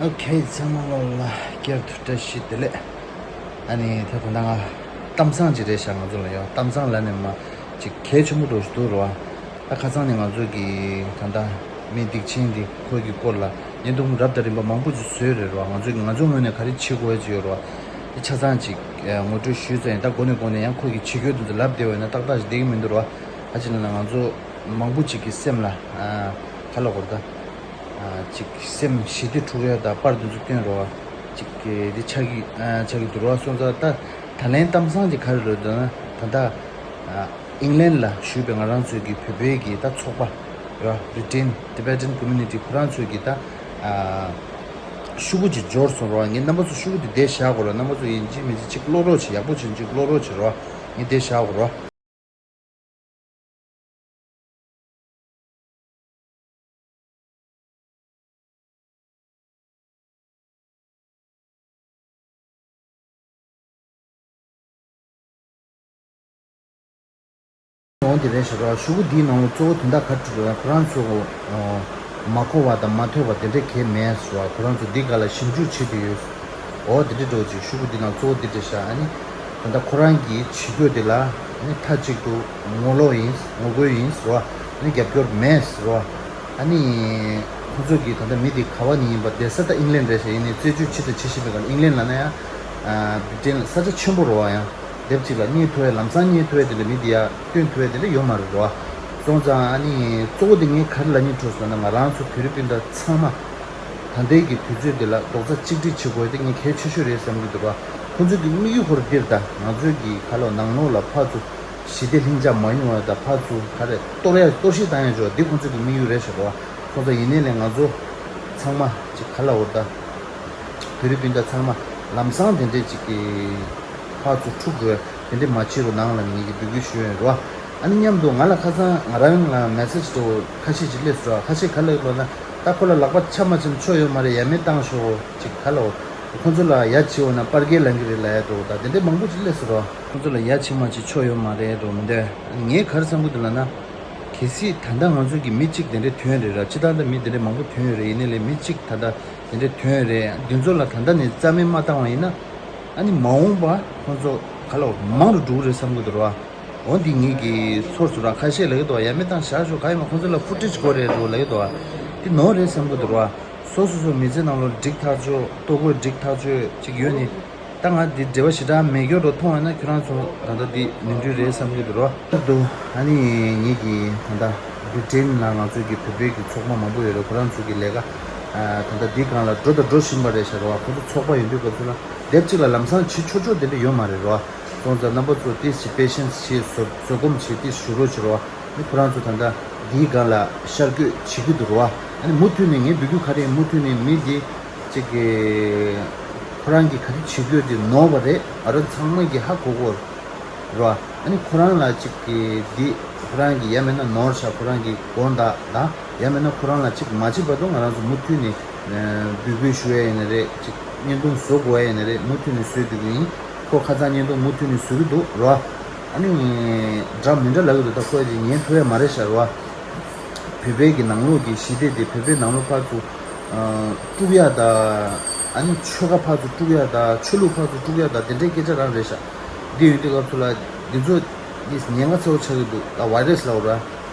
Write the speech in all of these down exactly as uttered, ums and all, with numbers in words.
ཨོ་ཁེ། ཚང་མ་ལོ་ལ་བསྐྱར་དུ་བཀྲ་ཤིས་བདེ་ལེགས། ཨ་ནི་ད་ད་ལྟ་ང་གཏམ་བཟང་ཅིག་རེད་ཤག་ང་ཚོ་ལ་ཡོད་གཏམ་བཟང་ལ་ནས་མ་ཅིག་གལ་ཆེན་པོ་འགྲོ་ཞིག་འདུག་རོ། ད་ཁ་སང་ནས་ང་ཚོ་གི་ད་ལྟ་མི་སྡིག་ཆེན་འདི་ཁོ་གི་སྐོར་ལ་བརྙན་ཐུང་རབ་དང་རིམ་པ་མང་པོ་ཅིག་བཟོས་རེད་རོ། ང་ཚོ་གི་ང་ཚོ་ངོས་ནས་ག་རེ་བྱེད་དགོས་ཅིག་ཡོད་རོ། དེ་ཆ་ཚང་ཅིག་ངོ་སྤྲོད་ཞུས་ཚར་ཡིན། ད་འགོ་ནས་འགོ་ནས་ཡང་ཁོ་གི་བྱེད་སྒོ་དེ་ཚོ་ལབ་བསྡད་པ་ཡིན་ན་ཏག་ཏག་ཞིག་བསྡད་ཀྱི་མི་འདུག་རོ། ཨ་ཅེ་ན་ང་ཚོ་མང་པོ་ཅིག་གི་སེམས་ལ་ག་ལ་གོ་ད། ཅིག་སེམས་ཞི་བདེ་འཁྲུག་ཡ་དང་པར་དེ་ཚོ་སྟོན་རོགས། ཅིག་དེ་ཆགས་ཀྱི་ཆགས་ཀྱི་འདུག་རོགས་སོང་ཙང་ད། ད་ལན་གཏམ་བཟང་ཅིག་ག་རེ་རེད་ཟེར་ན་ད་ལྟ་ཨིང་ལན་ལ་བཞུགས་པའི་ང་རང་ཚོའི་གི་བོད་པའི་གི་ད་ཚོགས་པ་རོགས་Britain Tibetan Community ཁོ་རང་ཚོའི་གི་ད་ཤུ་གུ་ཅིག་འབྱོར་སོང་རོགས། ངས་རྣམ་པ་ཚོ་ཤུ་གུ་དེ་བསྡད་བཞག་གོ་རོགས། རྣམ་པ་ཚོ་ཡིན་གཅིག་མིན་གཅིག་ཅིག་ཀློག་རོགས་བྱེད། ཡག་པོ་བྱེད་ཅིག་ཀློག་རོགས་བྱེད་རོགས། ངས་བསྡད་བཞག་གོ་རོགས། འོང་དེ་རེད་ཤག་རོགས། ཤུ་གུ་འདིའི་ནང་ལོགས་གཙོ་བོ་དོན་དག་ག་རེ་འདུག་ན་ཁོ་རང་ཚོ་མ་གོ་བ་དང་མ་ཐོས་པ་དེ་འདྲ་གང་ཡང་མེད་ཟེར་བ། ཁོ་རང་ཚོ་འདི་སྒང་ལ་ཞིབ་འཇུག་བྱེད་དུ་ཡོད། འོ་དེ་འདྲ་འགྲོ་ཅིག་ཤུ་གུ་འདི་ནང་གཙོ་བོ་འདི་འདྲ་ཤག་ཨ་ནི་ད་ལྟ་ཁོ་རང་གི་བྱེད་སྒོ་དེ་ལ་ཨ་ནི་མཐའ་གཅིག་ཏུ་ངོ་ལོག་ཡིན་ངོ་རྒོལ་ཡིན་ཟེར་བ། ཨ་ནི་རྒྱབ་སྐྱོར་མེད་ཟེར་བ། ཨ་ནི་ཁོ་ཚོ་གི་ད་ལྟ་མི་དེ་ག་བ་ནས་ཡིན་པ། བསྡད་ས་ད་ཨིང་ལན་རེད་ཤག་ཡིན་ནའི་རྩད་གཅོད་བྱེད་དང་བྱེད་བཞིན་པའི་སྒང་ལ་ཨིང་ལན་ལབ་ན་ཡང་བི་ཏྲན་ལ་ས་ཆ་ཆེན་པོ་རེད་བ། ཡང་དེབ་ཅིག་ལ་རྙེད་ཐུབ་ཡ་ལམ་སང་རྙེད་ཐུབ་ཡ་དེ་འདྲ་མི་དེ་ཡ་སྟོན་ཐུབ་ཡ་དེ་འདྲ་ཡོད་མ་རེད་རོ། སོང་ཙང་ཨ་ནི་གཙོ་བོ་དེ་ངས་ག་རེ་ལབ་སྙིང་བྲོ་སོང་ན་ང་རང་ཚོ་བོད་རིགས་སྤུན་ཟླ་ཚང་མ་ད་ལྟའི་གི་དུས་ཚོད་འདི་ལ་རྡོག་རྩ་གཅིག་སྒྲིལ་བྱེད་དགོས་དེ་ངས་གལ་ཆེ་ཤོས་རེད་བསམ་གྱི་འདུག་རོ། ཁོང་ཚོ་གི་དམིགས་ཡུལ་ཁོ་རང་འདིར་ད་ང་ཚོའི་གི་ག་ལོ་ནང་ལོགས་ལ་ཕར་ཚུར་ཞི་བདེ་ལྷིང་འཇགས་མ་ཡོང་བ་དང་ཕར་ཚུར་ག་རེ་གཏོར་ཡ་གཏོར་བཤིག་བཏང་ཡ་འཇོག་འདི་ཁོང་ཚོ་གི་དམིགས་ཡུལ་རེད་ཤག་རོ། ཁོང་ཚོ་ཡིན་ནའི་ལས་ང་ཚོ་ཚང་མ་ཅིག་ག་ལ་འོར་ད། བོད་རིགས་སྤུན་ཟླ་ཚང་མ་ལམ་སང་དེ་འདྲས་ཅིག་གི་ཕར་ཚུར་འཁྲུག་འགྲོ་དེ་འདྲས་མ་བྱེད་རོགས་གནང་ལབ་ནས་ངེད་ཀྱིས་འབོད་སྐུལ་ཞུ་ཡོད་རོ། ཨ་ནི་མཉམ་དུ་ང་ལ་ཁ་སང་ང་རང་ལ་མེ་སེ་ཇི་འདྲ་བོ་ཁ་ཤས་ཅིག་སླེབས་སོང་རོ། ཁ་ཤས་ག་ལབ་ལབ་ན་ད་ཁོ་ལ་ལག་པ་འཆང་མ་འཆང་ཆོ་ཡོད་མ་རེད། ཡ་མེད་བཏང་ཤོག་ཅིག་ག་ལབ། ཁོ་ཚོ་ལ་ཡ་བྱེད་འོ་ན་པར་རྒྱག་ལབ་གི་རེད་ལབ་ཡ་འདྲ་བོ་ད་དེ་འདྲས་མང་པོ་ཅིག་སླེབས་སོང་རོ། ཁོ་ཚོ་ལ་ཡ་བྱེད་མ་བྱེད་ཆོ་ཡོད་མ་རེད་འདྲ་བོ་མི་འདུག་ངས་ག་རེ་བསམ་གི་འདུག་ལབ་ན། གལ་སྲིད་ད་ལྟ་ང་ཚོ་གི་མི་གཅིག་དེ་འདྲས་ཐོན་རེད་ར། སྤྱིར་བཏང་ད་མི་དེ་འདྲས་མང་པོ་ཐོན་ཡོད་རེད། ཡིན་ནའི་ལས་མི་གཅིག་ད་ལྟ་དེ་འདྲས་ཐོན་རེད། འདི་ཚོ་ལ་ད་ལྟ་ནས་རྩ་མེད་མ་བཏང་བ་ཡིན་ན། ཨ་ནི་མ་འོངས་པ་ཁོང་ཚོ་ག་ལ་མང་རུ་འགྲོ་གི་རེད་བསམ་གི་འདུག་ར། འོ་འདི་ངེད་ཀྱི་ཚོར་སོང་ར། ཁ་ཤས་ལབ་ཀྱི་འདུག་ཡ་མེད་བཏང་བཞག་ཤོག་ག་ཡིན་མ་ཁོང་ཚོ་ལ་ཧྥུ་ཊེཇ་དགོས་རེད་འདྲ་བོ་ལབ་ཀྱི་འདུག་འདི་ནོར་རེད་བསམ་གི་འདུག་ར། སོ་སོ་སོ་མི་ཚེ་ནང་ལོགས་འགྲིག་ཐག་ཆོད་ལྟོ་གོས་འགྲིག་ཐག་ཆོད་ཅིག་ཡོད་ནི། ད་ང་འདི་འབྲེལ་བ་ཞེ་དྲག་མེད་སྐྱོ་འགྲོ་མཐོང་ཡོད་ན་ཁྱོད་རང་ཚོ་ད་ལྟ་འདི་ནོར་འཁྲུལ་རེད་བསམ་གྱི་འདུག་རོ། འདུག་ཨ་ནི་ངེད་ཀྱི་ད་ལྟ་བི་ཏྲིན་ལ་ང་ཚོའི་གི་བོད་པའི་གི་ཚོགས་པ་མང་པོ་ཡོད་རེད། ཁོ་རང་ཚོའི་གི་ལས་ཀ་ད་ལྟ་འདི་སྒང་ལ་འགྲོ་དང་འགྲོ་བཞིན་པ་རེད་ཤག་རོ། ཁོ་ཚོ་ཚོགས་པ་ཡོད་དུས་སྐབས་སུ་ལ་དེབ་གཅིག་ལ་ལམ་སང་བྱེད་ཆོག་ཆོག་དེ་འདྲ་ཡོད་མ་རེད་རོ། སོང་ཙང་རྣམ་པ་ཚོ་ཏིས་ཞིག་པེ་ཤེན་སི་ཞིག་བཟོ་བཟོད་སྒོམ་ཞིག་ཏིས་ཞུ་རོགས་བྱེད་རོགས། མི་ཁོ་རང་ཚོ་ད་ལྟ་འདིའི་སྒང་ལ་ཤར་བསྐྱོད་བྱེད་ཀྱི་འདུག་རོ། ཨ་ནི་མུ་མཐུད་ནས་ངས་འབོད་སྐུལ་ག་རེ་མུ་མཐུད་ནས་མི་འདི་ཅིག་གི་ཁོ་རང་གི་ག་རེ་བྱེད་དགོས་དེ་ནོར་བ་རེད། ང་རང་ཚང་མ་གི་ཧ་གོ་གོ་རོ། ཨ་ནི་ཁོ་རང་ལ་ཅིག་གི་འདི་ཁོ་རང་གི་ཡ་མེད་ན་ནོར་ཤག་ཁོ་རང་གི་དགོངས་དག་དང་ཡ་མེད་ན་ཁོ་རང་ལ་ཅིག་མ་བྱེད་བར་དུ་ང་རང་ཚོ་མུ་མཐུད་ནས་འབོད་སྐུལ་ཞུ་ཡ་ཡིན་ན་རེད། ཅིག་བརྙན་ཐུང་བཟོ་དགོས་ཡ་ཡིན་ན་རེད། མུ་མཐུད་ནས་བཟོས་སྡོད་ཀྱི་ཡིན། ཁོ་ཁ་སང་བརྙན་ཐུང་མུ་མཐུད་ནས་བཟོ་གི་འདུག་རོ། ཨ་ནི་འདྲ་མི་འདྲ་ལབ་ཀྱི་འདུག་ད་ཁོས་དེ་ཉན་ཐུབ་ཡ་མ་རེད་ཤག་རོ། བོད་པའི་གི་ནང་ལོགས་ཀྱི་ཞི་བདེ་དེ་བོད་པའི་ནང་ལོགས་ཕར་ཚུར་དཀྲུག་ཡ་ད། ཨ་ནི་ཆོལ་ཁ་ཕར་ཚུར་དཀྲུག་ཡ་ད་ཆོས་ལུགས་ཕར་ཚུར་དཀྲུག་ཡ་ད་དེ་འདྲའི་སྐད་ཆ་རང་རེད་ཤག་འདི་ཡོད་དུས་སྐབས་སུ་ལ་འདི་ཚོ་ཉེན་ཁ་ཚ་བོ་ཆགས་ཀྱི་འདུག་ད་བྷའི་རེས་ལབ་ར།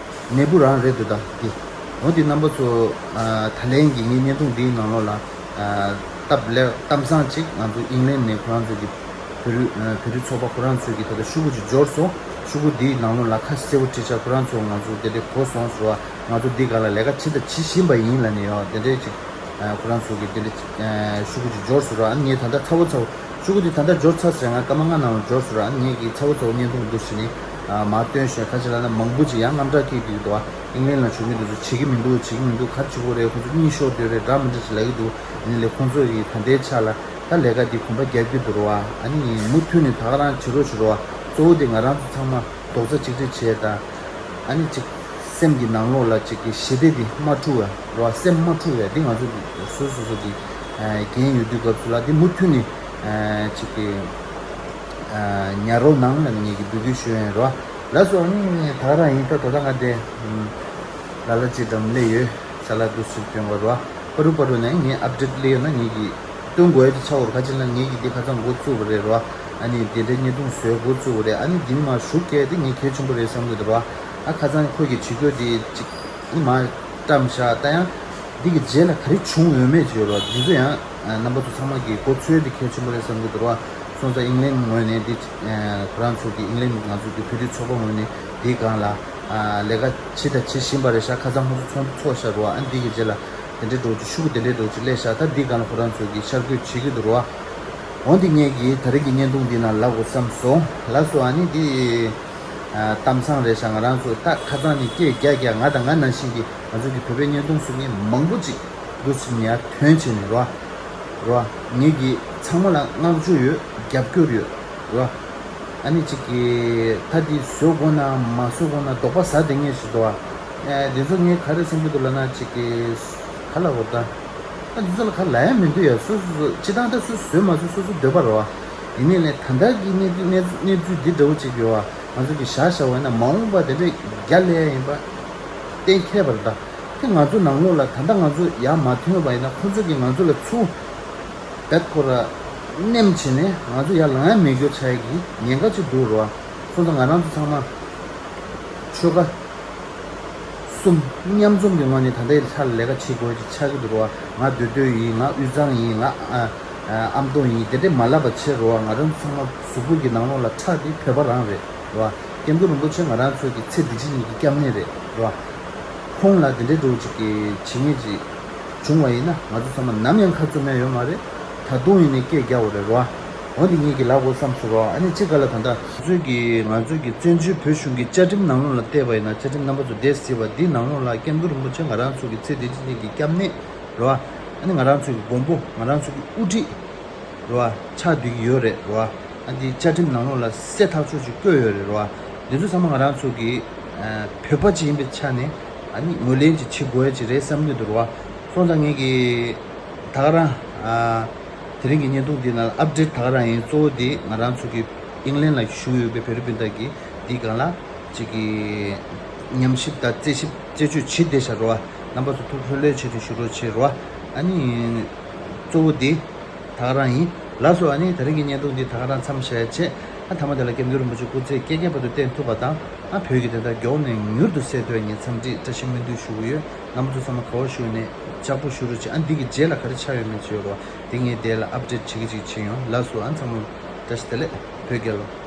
ནད་འབུ་རང་རེད་འདུག་ད་འདི། འོ་འདི་རྣམ་པ་ཚོ་ད་ལན་གྱི་ངའི་བརྙན་ཐུང་འདིའི་ནང་ལོགས་ལ། སྟབས་ལེགས་གཏམ་བཟང་ཅིག་ང་ཚོ་ཨིང་ལན་ནས་ཁོ་རང་ཚོ་གི་བོད་རིགས་བོད་རིགས་ཚོགས་པ་ཁོ་རང་ཚོས་གི་ད་ལྟ་ཤུ་གུ་ཅིག་འབྱོར་སོང་། ཤུ་གུ་འདིའི་ནང་ལོགས་ལ་ཁ་གསལ་པོ་བྲིས་ཤག་ཁོ་རང་ཚོ་ང་ཚོ་དེ་འདྲའི་གོ་སོང་ཟེར་བ། ང་ཚོ་འདི་ག་ལ་ལས་ཀ་བྱེད་དང་བྱེད་བཞིན་པ་ཡིན་ལབ་ནས་ཡོད། དེ་འདྲའི་ཅིག་ཁོ་རང་ཚོ་གི་དེ་འདྲའི་ཤུ་གུ་ཅིག་འབྱོར་སོང་ར། ཨ་ནི་ངས་ད་ལྟ་ཚ་བོ་ཚ་བོ་ཤུ་གུ་འདི་ད་ལྟ་འབྱོར་ཚར་ཟེར། ང་སྐར་མ་ལྔ་ནང་ལ་འབྱོར་སོང་ར། ཨ་ནི་ངས་གི་ཚ་བོ་ཚ་བོ་བརྙན་ཐུང་འདུག་ཟེར་ནས་མར་སྟོན་ཤོག་ཁ་ཅིག་ལ་ན་མང་པོ་ཅིག་ཡང་དངངས་སྐྲག་སྐྱེས་ཀྱི་འདུག་བ། ཨིང་ལན་ལ་བྱུང་མི་འདུག་ཚོ་བྱེད་ཀྱི་མི་འདུག་བྱེད་ཀྱི་མི་འདུག་ག་རེ་བྱེད་དགོས་རེད། ཁོ་ཚོ་གཉིད་ཤོར་སྡོད་རེད། འདྲ་མི་འདྲ་ཞིག་ལབ་ཀྱི་འདུག་ཡིན་ནའི་ལས་ཁོང་ཚོ་ཡི་ད་ལྟའི་ཆ་ལ་ད་ལས་ཀ་འདི་གོམ་པ་རྒྱག་རྒྱུ་འདུག་རོ་བ། ཨ་ནི་མུ་མཐུད་ནས་ད་ག་རང་བྱེད་རོགས་བྱེད་རོགས་བ། གཙོ་བོ་དེ་ང་རང་ཚོ་ཚང་མ་རྡོག་རྩ་གཅིག་སྒྲིལ་བྱས་དང་། ཨ་ནི་ཅིག་སེམས་ཀྱི་ནང་ལོགས་ལ་ཅིག་གི་ཞི་བདེ་འདི་མ་འཁྲུག་བ་རོ་བ། སེམས་མ་འཁྲུག་བ་འདི་ང་ཚོ་སོ་སོ་སོ་གི་འགན་ཡོད་དུས་སྐབས་སུ་ལ་འདི་མུ་མཐུད་ནས་ཅིག་གི་ཉར་རོགས་གནང་ལ་ངེད་ཀྱི་འབོད་སྐུལ་ཞུ་ཡ་ཡིན་རོ། ལགས་སོ། ཨ་ནི་ད་ག་རང་ཡིན། ད་ད་ལྟ་ང་དེ་ལ་ལ་ཅིག་འགྲམ་སླེབས་ཡོད། ཅ་ལག་འདུག་སེ་སྟོན་དགོས་རོ། པ་རུ་པ་རུ་ནས་ངས་ཨབ་ཌེཊ་སླེབས་ཡོད་ན་ངེད་ཀྱིས་སྟོན་དགོས་ཡ་ཅིག་ཆགས་འོར་ཁ་ཅིག་ལ་ངེད་ཀྱིས་འདི་ཁ་སང་འགོ་བཙུགས་པ་རེད་རོ། ཨ་ནི་འདི་འདྲའི་བརྙན་ཐུང་བཟོས་འགོ་བཙུགས་པ་རེད། ཨ་ནི་འདི་ནི་མ་ཞུགས་སྐད་དེ་ངས་གལ་ཆེན་པོ་རེད་བསམ་གི་འདུག་རོ། ཨ་ཁ་སང་ཁོ་གིས་བྱེད་དགོས་དེ་ཅིག་ནི་མ་བཀྲམ་བཞག་ད་ཡང་འདི་གི་རྗེས་ལ་ག་རེ་བྱུང་ཡོད་མེད་ཅིག་ཡོད་རོ། འདི་ཚོ་ཡང་རྣམ་པ་ཚོ་ཚང་མ་གིས་མགོ་ཚོས་དེ་གལ་ཆེན་པོ་རེད་བསམ་གི་འདུག་རོ། སོང་ཙང་ཨིང་ལན་ངོས་ནས་འདི་ཁོ་རང་ཚོ་གི་ཨིང་ལན་ང་ཚོ་གི་བོད་རིགས་ཚོགས་པ་ངོས་ནས་འདིའི་སྒང་ལ་ལས་ཀ་བྱེད་དང་བྱེད་བཞིན་པ་རེད་ཤག་ཁ་སང་ཁོང་ཚོ་ཚོགས་འདུ་ཚོགས་ཤག་རོ། ཨ་འདི་གི་རྗེས་ལ་དེ་འདྲའི་འགྲོ་ཅིག་ཤུགས་དེ་འདྲའི་འགྲོ་ཅིག་སླེབས་ཤག་ད་འདི་སྒང་ལ་ཁོ་རང་ཚོ་གི་ཤར་བསྐྱོད་བྱེད་ཀྱི་འདུག་རོ། འོ་འདི་ངས་ཀྱིས་ད་རེས་ཀྱི་བརྙན་ཐུང་འདི་ནང་ལབ་དགོས་བསམ་སོང་། ལགས་སོ། ཨ་ནི་འདི་གཏམ་བཟང་རེད་ཤག་ང་རང་ཚོ་ད་ཁ་སང་ནས་སྐད་རྒྱག་རྒྱག་ང་དང་ང་ནང་བཞིན་གྱི་ང་ཚོ་གི་བོད་པའི་བརྙན་ཐུང་བཟོ་མཁན་མང་པོ་ཅིག་འདུག་ཟེར་ནས་ཡར་ཐོན་བྱས་ནས་རོ། རོ། ངེད་ཀྱིས་ཚང་མ་ལ་བསྔགས་བརྗོད་ཡོད། རྒྱབ་སྐྱོར་ཡོད། རོ། ཨ་ནི་ཅིག་གིས་ད་འདི་བཟོ་དགོས་ན་མ་བཟོ་དགོས་ན་དོགས་པ་ཟ་བསྡད་མཁན་ཞིག་འདུག་ཨ། འདི་ཚོ་ངས་ག་རེ་བསམ་གྱི་འདུག་ལབ་ན་ཅིག་གིས་ག་ལབ་དགོས་ད། ད་འདི་ཚོ་ལ་ག་ལབ་ཡ་མི་འདུག་ཡ། སོ་སོ་སོ་སྤྱི་བཏང་ད་སོ་སོ་བཟོས་མ་བཟོས་སོ་སོ་འདོད་པ་རེད་བ། ཡིན་ནའི་ལས་ད་ལྟ་གི་གནས་གནས་གནས་ཚུལ་འདི་འདྲ་བོ་ཅིག་ཡོད་བ། ང་ཚོ་གི་བཞག་བཞག་པ་ཡིན་ན་མ་འོངས་པ་དེ་འདྲས་རྒྱ་ལས་ཡ་ཡིན་པ་གཏན་འཁེལ་བ་རེད་ད། དེ་ང་ཚོ་ནང་ལོགས་ལ་ད་ལྟ་ང་ཚོ་ཡར་མ་ཐོན་པ་ཡིན་ན་ཁོ་ཚོ་གིས་ང་ཚོ་ལ་ཚུར་བད་ཁོ་ར་ནེམ་བྱས་ནས་ང་ཚོ་ཡར་ལངས་ཡ་མེད་རྒྱུ་ཆགས་ཡ་གི་ཉེན་ཁ་ཅིག་འདུག་རེད་བ། སོང་ཙང་ང་རང་ཚོ་ཚང་མ་ཆོལ་ཁ་གསུམ་མཉམ་འཛོམས་ཀྱི་ངང་ནས་ད་ལྟའི་ཆར་ལས་ཀ་བྱེད་དགོས་ཀྱི་ཆགས་ཀྱི་འདུག་རོ། ང་མདོ་སྟོད་ཡིན། ང་དབུས་གཙང་ཡིན། ང་ཨ་ཨ་ཨ་མདོ་ཡིན། དེ་འདྲས་མ་ལབ་པ་བྱེད་རོ། ང་རང་ཚང་མ་གཟུགས་པོ་གི་ནང་ལོགས་ལ་ཁྲག་དེ་བོད་པ་རང་རེད་རོ། སྐྱབས་མགོན་རིན་པོ་ཆེ་ང་རང་ཚོ་གི་ཚེ་འདི་ཕྱི་གཉིས་ཀྱི་སྐྱབས་གནས་རེད་རོ། ཁོང་ལ་དེ་འདྲས་འདྲ་བོ་ཅིག་གི་བྱེད་ངེས་ཅིག་བྱུང་བ་ཡིན་ན་ང་ཚོ་ཚང་མ་ནམ་ཡང་ཁ་བཙུམ་ཡ་ཡོད་མ་རེད། ད་དུང་ཡིན་ནའི་སྐད་རྒྱག་དགོས་རེད་རོ། འོ་འདི་ངེད་ཀྱིས་ལབ་དགོས་བསམ་སོང་རོ། ཨ་ནི་གཅིག་ག་ལ་ད་ལྟ་ང་ཚོའི་གི་ང་ཚོའི་གི་བཙན་བྱོལ་བོད་གཞུང་གི་བཅའ་ཁྲིམས་ནང་ལོགས་ལ་བལྟས་པ་ཡིན་ན། བཅའ་ཁྲིམས་རྣམ་པ་ཚོ་བསྡད་སྲིད་པ་འདི་ནང་ལོགས་ལ་སྐྱབས་མགོན་རིན་པོ་ཆེ་ང་རང་ཚོ་གི་ཚེ་འདི་ཕྱི་གཉིས་ཀྱི་སྐྱབས་གནས་རོ། ཨ་ནི་ང་རང་ཚོའི་གི་མགོན་པོ་ང་རང་ཚོའི་གི་དབུ་ཁྲིད་རོ། ཆགས་བསྡད་ཀྱི་ཡོད་རེད་རོ། ཨ་འདི་བཅའ་ཁྲིམས་ནང་ལོགས་ལ་གསལ་ཐག་ཆོད་ཅིག་བཀོད་ཡོད་རེད་རོ། འདི་ཚོ་ཚང་མ་ང་རང་ཚོ་གི་བོད་པ་ཅིག་ཡིན་པའི་ཆ་ནས་ཨ་ནི་ངོས་ལེན་ཅིག་བྱེད་དགོས་ཡ་ཅིག་རེད་བསམ་གྱི་འདུག་རོ། སོང་ཙང་ངེད་ཀྱི་ད་ག་རང་། ཨ། དེ་རིང་གི་བརྙན་ཐུང་འདི་ནང་ཨབ་ཌེཊ་ད་ག་རང་ཡིན། གཙོ་བོ་འདི་ང་རང་ཚོ་གི་ཨིང་ལན་ལ་བཞུགས་ཡོད་པའི་བོད་རིགས་སྤུན་ཟླ་གིས་འདིའི་སྒང་ལ་ཅིག་གི་ཉམས་ཞིབ་དང་རྩད་ཞིབ་རྩད་གཅོད་བྱེད་བསྡད་ཤག་རོ། རྣམ་པ་ཚོ་ཐུགས་ལྷོད་ལྷོད་བྱས་ཏེ་བཞུགས་རོགས་བྱེད་རོ། ཨ་ནི་གཙོ་བོ་འདི་ད་ག་རང་ཡིན། ལགས་སོ། ཨ་ནི་དེ་རིང་གི་བརྙན་ཐུང་འདི་ད་ག་རང་མཚམས་བཞག་ཡ་བྱས། ཨ་མཐའ་མ་དེ་ལ་སྐྱབས་མགོན་རིན་པོ་ཆེ་སྐུ་ཚེ་བསྐལ་བརྒྱའི་བར་དུ་བརྟན་ཐུབ་པ་དང་། ཨ་བོད་ཀྱི་བདེན་མཐའ་མགྱོགས་ནས་མྱུར་དུ་གསལ་ཐུབ་ཡ་ངས་འཚམས་འདྲི་བཀྲ་ཤིས་སྨོན་འདུན་ཞུ་གི་ཡོད། རྣམ་པ་ཚོ་ཚང་མ་ག་བར་བཞུགས་ནས་ལྕགས་པོ་བཞུ་རོགས་བྱེད། ཨ་འདི་གི་རྗེས་ལ་ག་རེ་ཆགས་ཡོད་མེད་བྱེད་རོགས། དེ་ངས་དེ་ལ་ཨབ་ཌེཊ་བྱེད་ཀྱི་ཅིག་བྱེད་ཡོང་། ལགས་སོ། ཨ་ཚང་མ་བཀྲ་ཤིས་བདེ་ལེགས། བོད་རྒྱལ་ལོ།